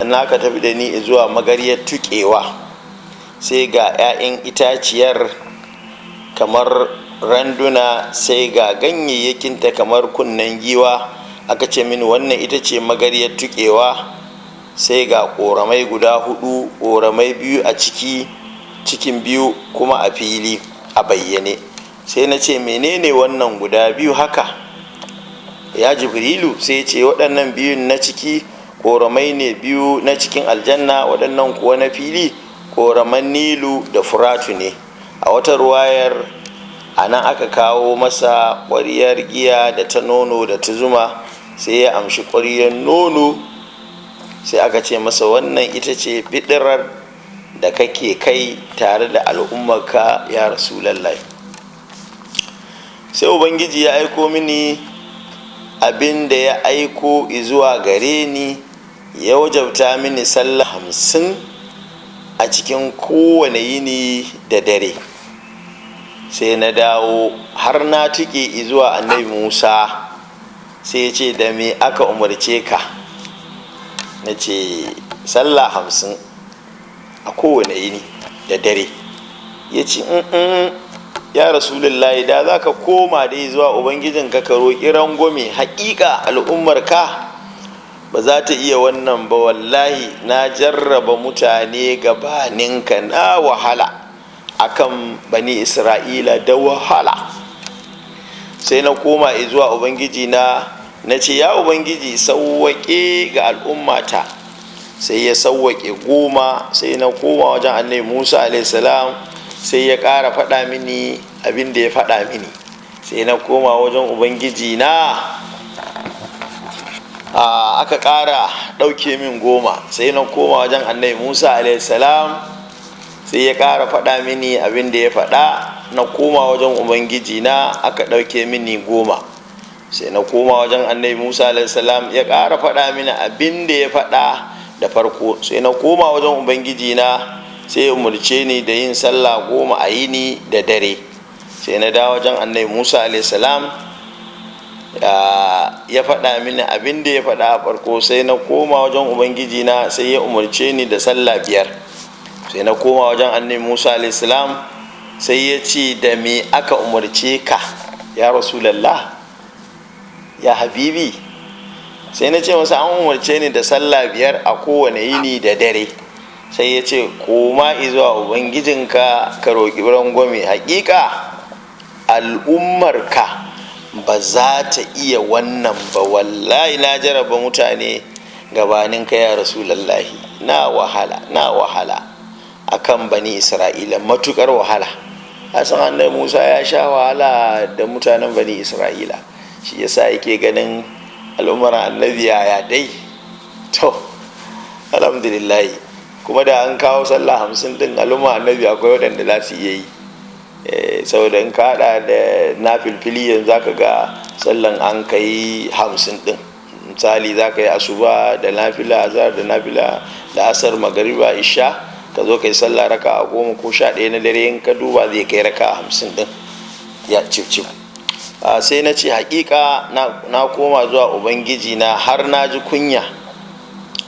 Sannan aka tafi da ni zuwa magaryar tuƙewa, sai ga 'ya'yan itaciyar kamar randuna, sai ga ganyayyakinta kamar kunnen giwa. Aka ce mini, wannan ita ce magaryar tuƙewa. Sai ga ƙoramai guda hudu, ƙoramai biyu a ciki cikin, biyu kuma a fili a bayyane. Sai na ce, "Menene wannan guda biyu haka, ya Jibrilu?" Sai ce, "Waɗannan biyun na ciki ƙoramai ne biyu na cikin aljanna, waɗannan kuwa na fili ƙoraman Nilu da Furatu ne." A wata ruwayar, a nan aka kawo masa ƙwariyar giya da ta nono da ta zuma, sai ya amshi ƙwariyar nono. Sai aka ce masa, "Wannan ita ce bidirar da kake kai tare da al'ummarka, ya Rasulallah." Sai Ubangiji ya aiko mini abin da ya aiko zuwa gare ni, ya wajabta mini sallah 50 a cikin kowane yini da dare. Sai na dawo har na tuƙe zuwa Annabi Musa, sai ya ce, "Da me aka umarce ka?" Na ce, "Sallah 50 a kowane yini da dare." Ya ce, "Ya Rasulullahi, da za ka koma dai zuwa Ubangijinka ka roƙi rangwame, haƙiƙa al'ummarka ba za ta iya wannan ba. Wallahi na jarraba mutane gabaninka, na wahala akan Bani Isra'ila da wahala." Sai na koma zuwa Ubangiji na, na ce, "Ya Ubangiji, sauwaƙe ga al'ummata." Sai ya sauwaƙe 10. Sai na koma wajen Annabi Musa salam, sai ya ƙara faɗa mini abin da ya faɗa mini. Sai na koma wajen Ubangiji na, aka ƙara ɗauke min 10. Sai na koma wajen Annabi Musa salam, sai ya ƙara faɗa mini abin da ya faɗa. Na koma wajen Ubangiji na, aka ɗauke mini 10. Sai na koma wajen Annabi Musa salam, ya ƙara faɗa mini abin da ya faɗa da farko. Sai na koma wajen Ubangiji na, sai ya umarce ni da yin sallah 10 a yini da dare. Sai na dawo wajen Annabi Musa salam, ya faɗa mini abin da ya faɗa a farko. Sai na koma wajen Ubangiji na, sai ya umarce ni da sallah 5. Sai na koma wajen Annabi Musa salam, sai ya ce, "Da me aka umarce ka, ya Rasulallah, ya habibi?" Sai na ce masa, "An umarce ni da sallah 5 a kowane yini da dare." Sai ya ce, "Koma izuwa Ubangijinka ka roƙi rangwame, haƙiƙa al'ummarka ba za ta iya wannan ba. Wallahi na jaraba mutane gabanin ka, ya Rasulallahi, na wahala, na wahala akan Bani Isra'ila, matukar wahala." San Annabi Musa ya sha wahala da mutanen Bani Isra'ila, shi yasa yake ganin al'ummar Annabi yaya dai. To, alhamdulillah, kuma da an kawo sallah 50 din, al'umma Annabi akwai waɗanda za su iya yi, saboda in ka haɗa da na filfili, yanzu zaka ga sallan an kai 50 din. Misali, za ka yi asuba da nafila, azhar da nafila da asar, magariba, isha, ka zo ka yi sallah raka a 10 ko 11 na dare, in ka duba zai kai raka 50 din ya cif cif. Sai na ce, "Hakika na koma zuwa Ubangiji na har na ji kunya,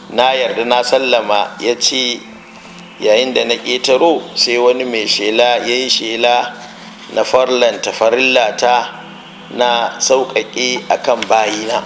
na yarda, na sallama." Ya ce, yayin da na ƙetaro, sai wani mai shela ya yi shela na farlanta farillata na sauƙaƙe akan bayina.